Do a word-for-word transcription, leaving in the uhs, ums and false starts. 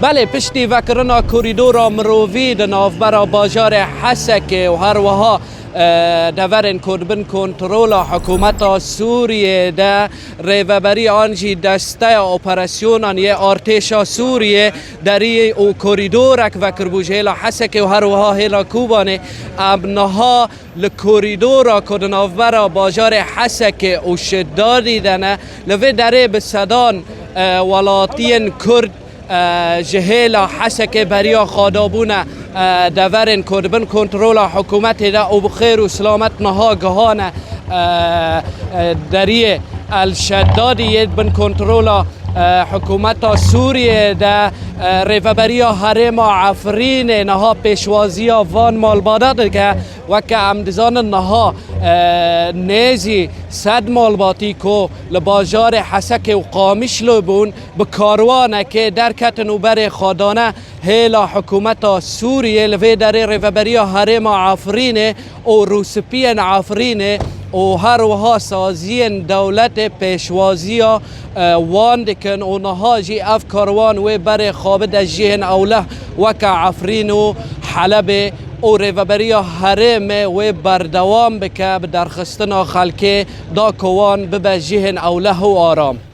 Belê, piştî vekirina korîdora mirovî di navbera bajarê Hesekê û her wiha, e, deverên ku di bin kontrola hikûmeta Sûriyê de rêveberî an jî desteya operasyonan yê artêşa Sûriyê derî û korîdorek vekiribû ji hêla Hesekê û her wiha hêla Kobanê, em niha li korîdora ku di navbera bajarê Hesekê û Şedadî de ne, li vê derê bi sedan, e, welatiyên Kurd, e, ji hêla Hesekê beriya xwe dabûne, e, deverên ku di bin kontrola hikûmetê de û bi xêr û silamet niha gihane, e, e, deriyê El Şedadî yê bin kontrola, e, hikûmeta Sûriyê de, e, rêveberiya herêma Efrînê niha pêşwaziya van malbata dike. Weke em dizanin niha, e, nêzî sed malbatî ku li bajarê Hesekê û Qamişlo bûn, bi karwanekê derketin û berê xwe dane hêla hikûmeta Sûriyê. Li vê derê rêveberiya herêma Efrînê û Rûspiyên Efrînê û her wiha saziyên dewletê pêşwaziya, e, wan dikin û niha jî ev karwan wê berê xwe bide cihên ewleh weke Efrîn û Helebê û rêveberiya herêmê wê berdewam bike bi derxistina xelkê da ku wan bibe cihên ewleh û aram.